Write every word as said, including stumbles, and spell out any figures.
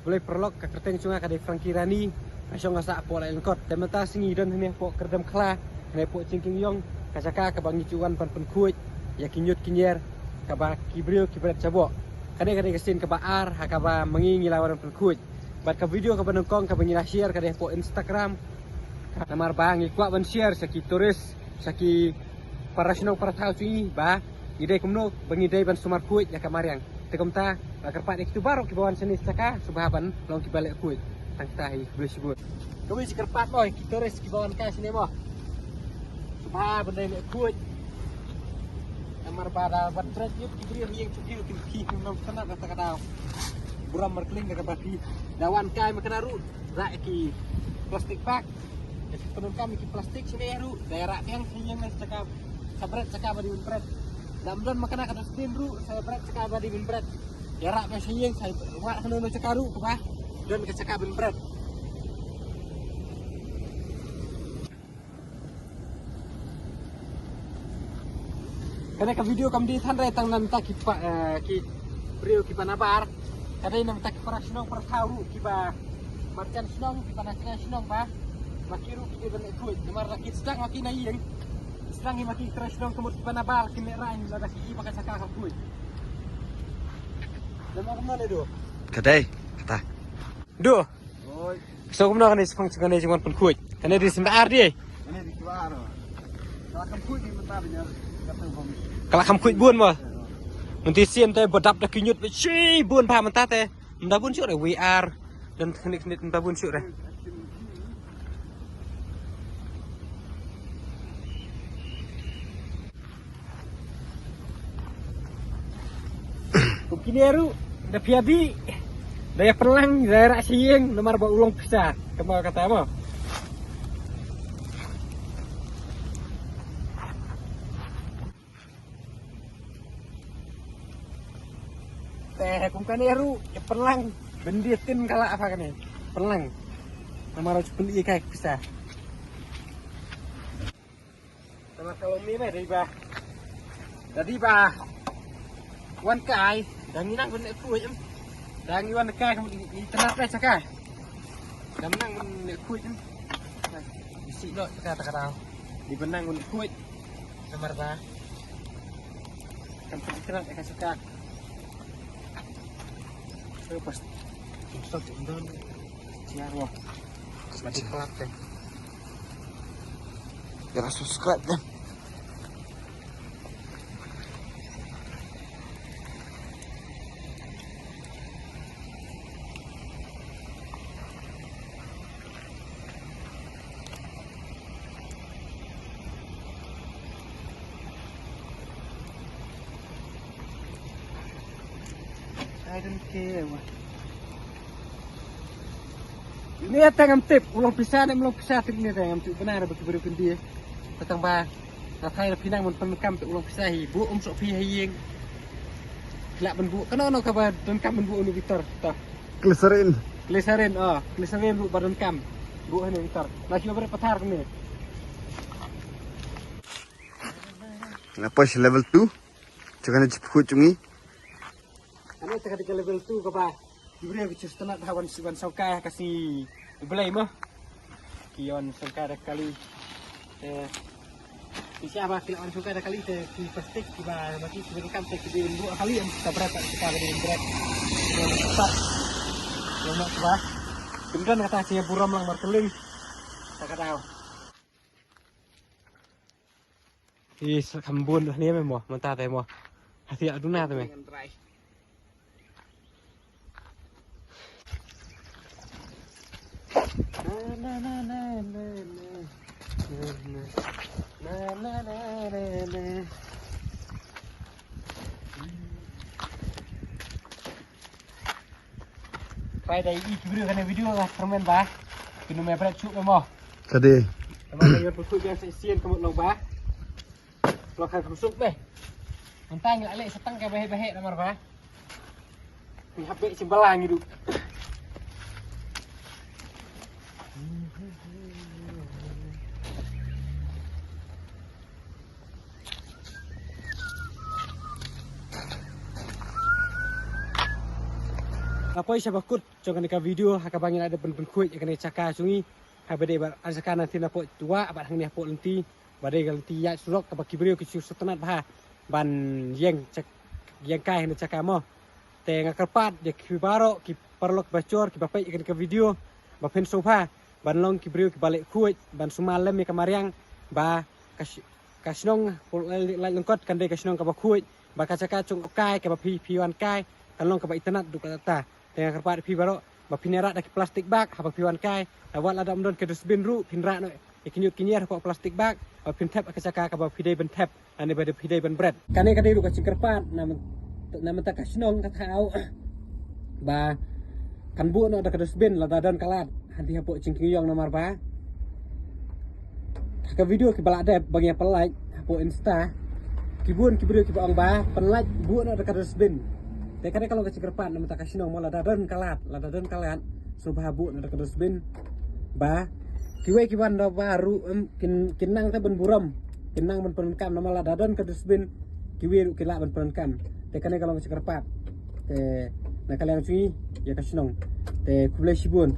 Khublei paralok, ka kyrteng jong nga ka dei Frankie Rani, ka shong ka sah hapoh Laitlangkot. Te mynta sngi don hangne hapoh Kyrdemkhla, hangne hapoh Jingkieng Ïong, ka jaka kaba ngi ju wan ban pynkhuid ïa ki ñiut ki ñier kaba ki briew ki bret shaboh. Kane ka dei ka sien kaba ar ha kaba ma ngi ngi la wan ban pynkhuid. Bad ka video kaba nyngkong kaba ngi la share ka dei hapoh Instagram. Namar ba ngi kwah ban share sha ki tourist, sha ki para shnong para thaw jong ngi ba ngi dei kumno ba ngi dei ban sumar khuid ïa ka mariang. Te kumta, nga kyrpad ïa kito baroh kiba wan shane sha ka, sngewbha ban long kiba leh khuid. Tang kita hi, khublei shibun. Kawei shi kyrpad mo ïa ki tourist kiba wan ka shane mo, sngewbha ban dei leh khuid. Namar ba da wan trek ïa ki briew ïeng shuki ki ki ki nong sana da ta ka daw. Burom markylliang da kaba phi da wan kai ma ka ruh. Rah ïa ki plastic bag. Ïa ki pyndonkam ïa ki plastic shane ruh. Da ïa rah biang sha ïing ne sha ka, sa bret sha ka ba dei ban bret. Da ym don ma kane ka dustbin ruh, sa bret sha ka ba dei ban bret. Ïa rah biang sha ïing, sa wad kano kano sha ka ruh kaba don ka sha ka ban bret. Kane ka video kam dei than re tang na bynta ki pa, eh, ki briew kiba nabar. Ka dei na bynta ki para shnong para thaw ruh kiba marjan shnong, kiba na shnong shnong ba ma ki ruh ki dei ban leh khuid. Namar la ki sdang ma ki na ïing, sdang hi ma ki trai shnong ka mut kiba nabar kin leh raiñ lada ki i ba ka sha ka ka khuid. Namar kumno ne do? Ka dei kata. Do. Oi. So kumno kane shaphang jong kane jingwan pynkhuid? Kane dei sien ba ar dei. Kane dei ba ar. Ka la kham khuid dei mynta dei. Ka la kham khuid bun mo. Mynta sien te ba dap da ki ñiut ba shi bun ba mynta te. Mynta bun shuh re we are. Dan khnik khnik mynta bun shuh re. Kum kine ruh da phi ïa dih, da ïa pynlang, da ïa rah sha ïing namar ba u long pisa. Kama kata mo. Te kum kane ruh ïa pynlang, bynta tin ka lah ba kane. Pynlang. Namar u pynlong ïa ka pisa. Namar ka long mih ba dei ba, da dei ba wan kai, da ngi nang ban leh khuid em. Da ngi wan kai ka mut ngi tnat leh sha ka. Da nang ban leh khuid em. Ngi sih noh sha ka ta ka daw. Dei ban nang ban leh khuid. Namar ba kan pynitrat ïa ka sha ka. Terus pas. Terus tak undang. Siar wah. Mati kelak deh. Jangan subscribe deh. I don't care. Ine te ngam tip, u long pisa ne, u long pisa tip ine te ngam tip bynta ba ki briew kin die. Tang ba nga tharai phi nang ban pyndonkam te u long pisa hi, buh um sok phi ha ïing. Lah ban buh kano kano kaba donkam ban buh uni bitor ta. Glycerin. Glycerin, oh, glycerin ruh ba donkam. Buh ha uni bitor. Na ki ba bret pathar kane. Nga poi sha level two. Jong kane jingpynkhuid jong ngi. Kane te ka dei ka level two kaba ki briew ki shu sngewtynnat ha wan, wan shongkai ha ka sngi Blei mo. Ki wan shongkai da kali. Te ki sha ba ki la wan shongkai da kali te ki plastik kiba ma ki kiba donkam te ki dei ban buh kali em, ka bret ka, ka dei ban bret. Ki wan start. Ki wan start. Kim don kata ki burom lang markylliang. Ta ka daw. Ih, sa kham bun hangne me mo, mynta te mo. Hathi a duna te me. Pai dei i ki briew kane video ka kyrmen ba. Kino me bret suk mo. Ka dei. Tama ka yor pukul biang sa sien ka mut long ba. Long khan kham suk be. Mynta ngi la leh sa tang ka bahe bahe namar ba. Ngi hap be sim bala ngi du. Nga poi sha bakut jong kane ka video ha kaba ngi la dep pynkhuid ïa kane ka jaka jong ngi. Ha ba dei ba ar jaka na ti na poi tuwa ba hangne ha poi lynti ba dei ka lynti ïa surok kaba ki briew ki shu sngewtynnat bha ban ïeng jaka, ïeng kai ha kane ka jaka mo. Te nga kyrpad ïa phi baroh ki paralok ba jor kiba peit ïa kane ka video ba phin sngewbha ban long ki briew kiba leh khuid ban sumar lem ïa ka mariang ba ka shnong Laitlangkot kan dei ka shnong kaba khuid ba ka jaka jong kai kaba phi phi wan kai kan long kaba itynnat duh katta. Te nga kyrpad ïa phi baroh ba phin ïarah da ki plastic bag haba phi wan kai, wat lada ym don ka dustbin ruh phin rah noh ïa ki ñiut ki ñier hapoh plastic bag ba phin thep ha ka jaka kaba phi dei ban thep lane ba phi dei ban bret. Kane ka dei ruh ka jingkyrpad na mynta ka shnong ka thaw ba kan buh noh da ka dustbin lada don ka lad hangne hapoh jingkieng ïong namar ba ha ka video kiba la dep ba ngi ïa pynlait hapoh Insta, ki bun ki briew kiba ong ba pynlait buh noh da ka dustbin. Te kane ka long ka jingkyrpad na mynta ka shnong mo lada don ka lad, lada don ka lad sngewbha buh noh da ka dustbin ba kiwei ki wan da ba ruh kin nang te ban burom, kin nang ban pyndonkam namar lada don ka dustbin kiwei ruh ki lah ban pyndonkam. Te kane ka long ka jingkyrpad te na ka liang jong ngi ïa ka shnong. Te khublei shibun.